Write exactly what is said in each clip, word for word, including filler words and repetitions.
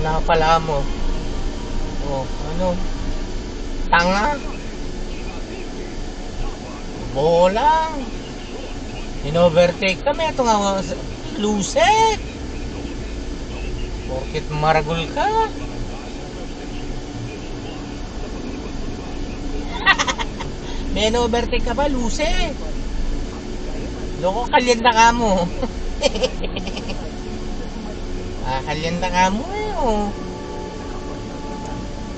Ah, pala mo. Oh, ano? Tanga. Bolang. In-overtake ka, metung a luse. Porket maragul ka. Me-overtake ka pa, luse. Loko, kalyenta ka mu. Ah, kalyenta ka mu e, oh.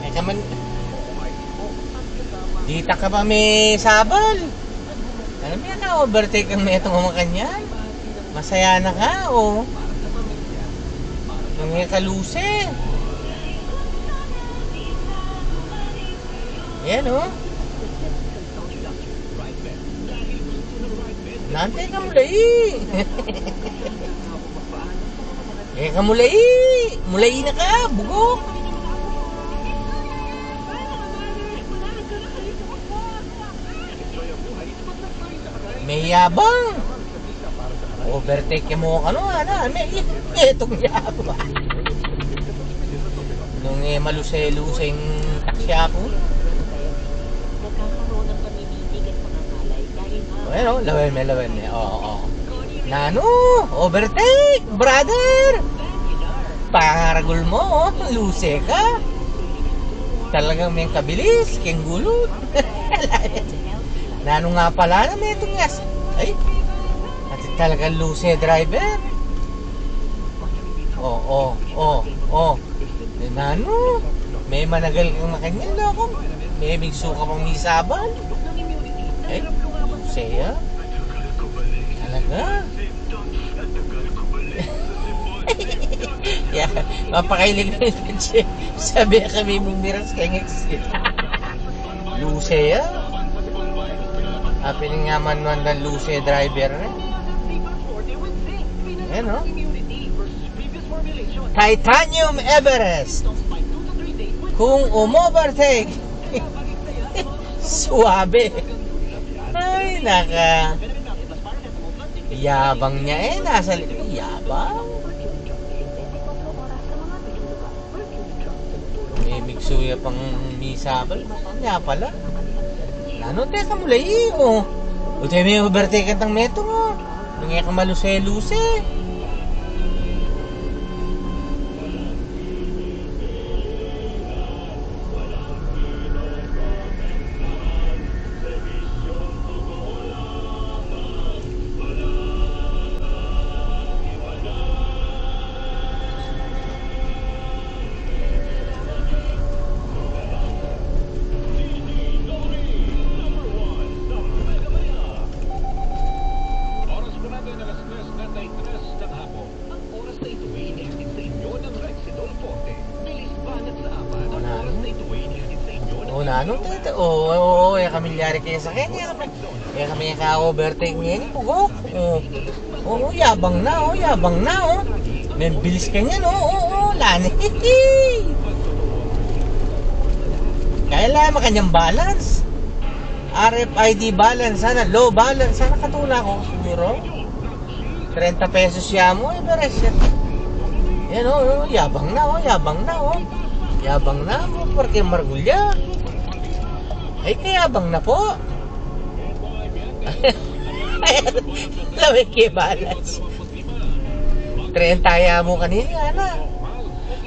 E ka man, dita ka pa me-sabal. Alam mo yan, na-overtake ang metung a makanyan. Masaya na ka, oh. Nung e ka luse. Ayan, oh. Nanu te ka mulai. E ka mulai. Mulai na ka, bugok. Meyabang. Overtake ke mu kanu, ana, me, metung yabang. Nung e maluse-luse ing taksi ku. Nagkakaroon ng pamimiti at pangangalay dahil nga Bueno, lawen me, lawen me. Oo, oo. Nanu? Overtake, brother! Pangaragul mu, oh. Luse ka. Talagang me kabilis, keng gulut. Nanu nga pala na metung yas. Ay, ati talagang luse driver. Oh, oh, oh, oh. E, nanu? Me managal kang makanyan, loko. Me migsu ka pang misabal. E, luse ya. Talaga? Ya, mapakailing na yung bitse. Sabi kami mong miras kay Ngex. Luse ya. Apiling nga man nuan dan luse driver na. Ayan, oh. Titanium Everest. Kung umovertake, suwabe. Ay, naka. Yabang niya e, nasa likod. Yabang. Mimigsu ya pang misabal. Masaya pala. Nanu, teka, mulai, o. O, te, me-overtake tang metung, o. Nung e ka maluse-luse. Oras po natin, alas tres treinta y tres ng hapon. Ang oras na ito ay inihatid sa inyo ng Rexidol Forte. Bilis banat sa apat. Ang oras na ito ay inihatid sa inyo ng O, nanu, tete? O, o, o, e kami lyari kaya sa kanya. E kami ka-overtake ngeni, bugok. O, o, yabang na, o, yabang na, o. Membilis ka nyan, o, o, o, lani. Kaya la, makanyang balance. R F I D balance, sana, low balance, sana katula ko siguro. Trenta pesos ya mu, e, beres ya. Yan, o, o, yabang na, o, yabang na, o. Yabang na mu, porke maragul ya. Ay, kayabang na po. Lawig ke balance. Trenta ya mu kanini, ana.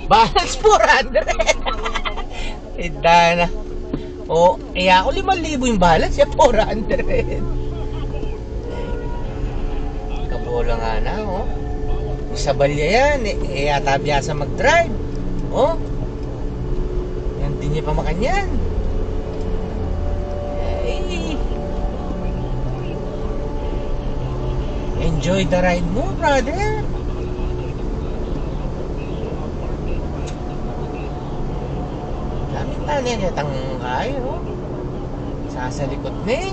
Balance four hundred. Ida na. O, e, aku limang libu ing balance, ya four hundred. Kabola nga na, o. Isabal ya yan, e, e yata biasa mag-drive. O. Yan, dinan ya pa makanyan. Ay. Enjoy the ride mu, brother. Gamit na niya, niya tangkay, o. Sasalikot na, e.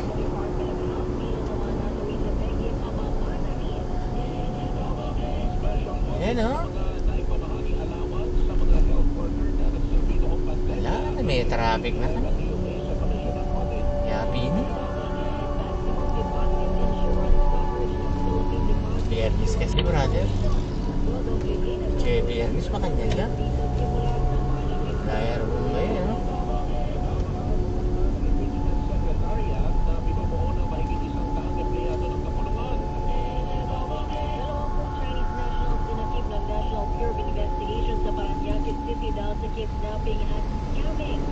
Yan, o. Ala, may traffic na. Yapin. Biyernes kasi, brother. Eh, Biyernes, makanyan la. Daya ra mu ngayan, no? Chinese nationals dinakip ng National Bureau of Investigation sa Parañaque City dahil sa kidnapping at scamming.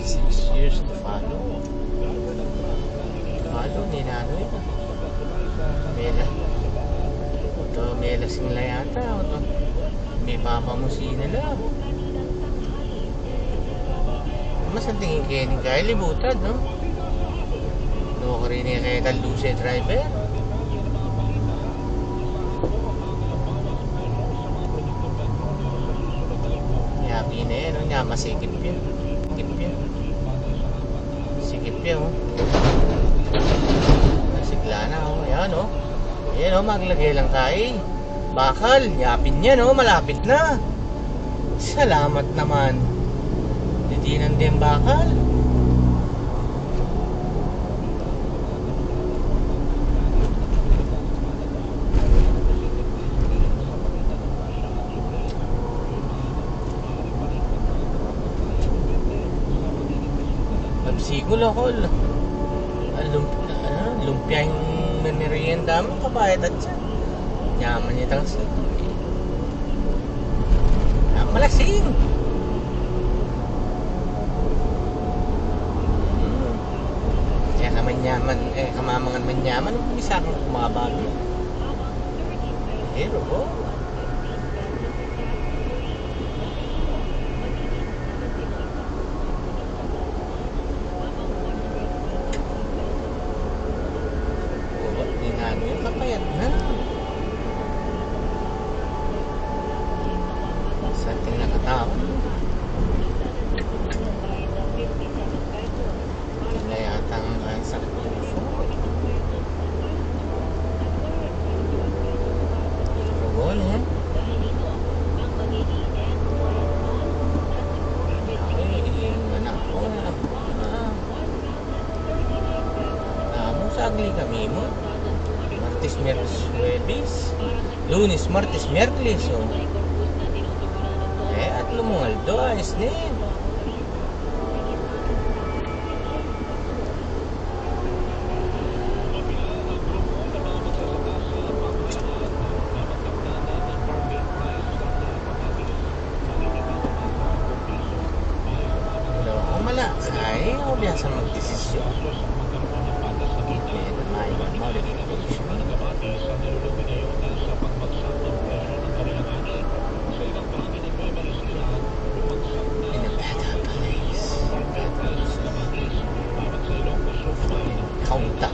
Six years to follow. Follow, ninanu yun. Mela. Oto, melasing la yata. Oto, me papamusin na la. Mas ang tingin kaya ning kaya libutan, no? No, karin e kaya talu si driver. Yabi na yan, no? Nya, masikip yan. Sikip yan. Sikip yan, oh. Masigla na, oh. Yan, oh. Yan, oh, maglage lang tayo. Bakal, yapin yan, oh, malapit na. Salamat naman. Ditinan din bakal. Pagsigul ako, l-, ah, lump-, ah, lumpia ing merienda mu, kabayad at siya. Nyaman ya talaga siya. Ah, malasing. Hmm. Kaya ka manyaman, eh, kamamangan manyaman, bisa kang kumabal. Pero, oh. Ninanu yung kapayat na. Sa ating nakatao. Tingnan yata ang, ah, sa Rugol, eh. Ay, anak ko, ah. Namu, sagli kami mu. Martes, Miyerkules, Huwebes. Lunes, Martes, Miyerkules, oh. Eh, atlu mung aldo, ayos na yan. Loko, mala. Ay, ako biasa magdesisyon. Hindi na may modification. In a better place. Kaunta.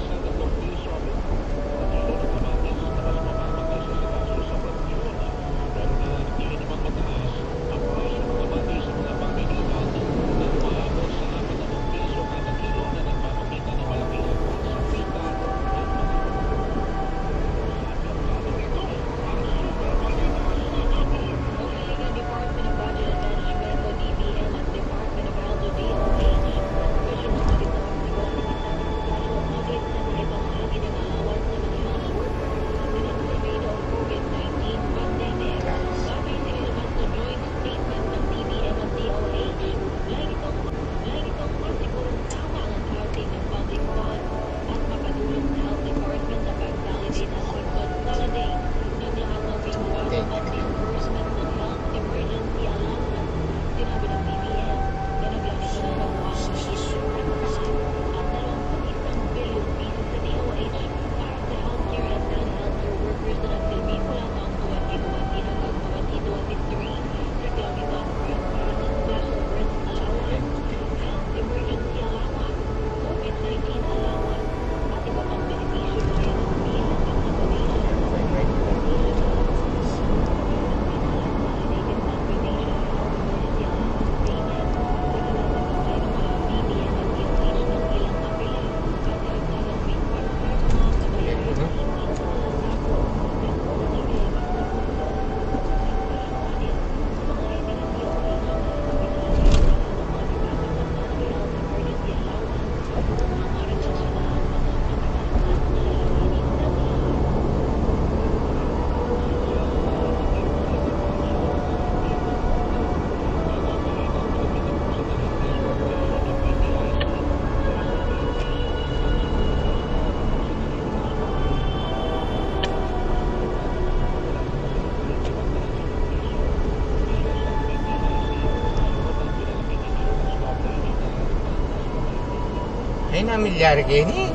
Ay, namilyar keni.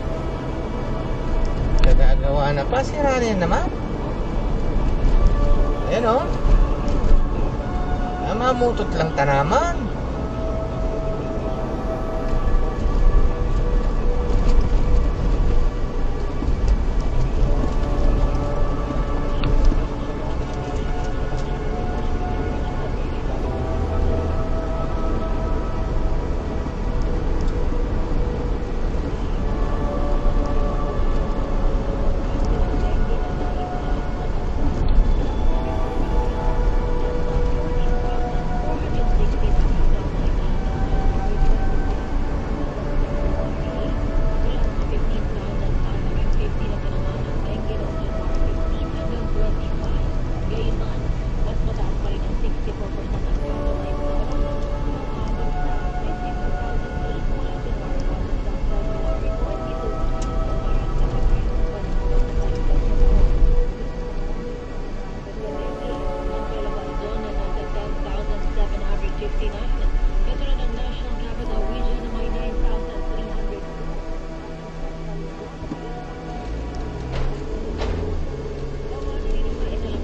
Kagagawa na pa, sira na naman. Ayan, o. Ah, mamutut lang tanaman.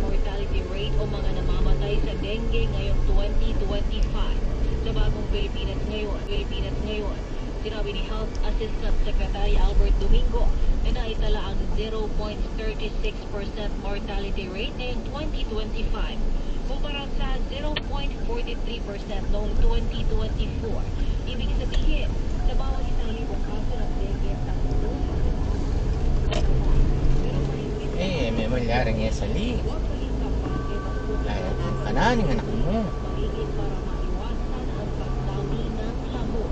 Mortality rate o mga namamatay sa dengue ngayong twenty twenty-five. Sa bagong Pilipinas ngayon, Pilipinas ngayon, sinabi ni Health Assistant Secretary Albert Domingo na naitala ang zero point thirty six percent mortality rate ngayong twenty twenty-five, kumpara sa zero point forty three percent noong twenty twenty-four. Ibig sabihin, sa bawat isang libong kaso ng dengue, tatlo ang namamatay. Pero mahigit Eh, may malyari nga sali. Huwag maging kampante, mas Ay, ang kanan, yung anak mo. Magiging para maiwasan ang pagdami ng lamok.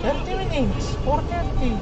Thirty minutes, four thirty.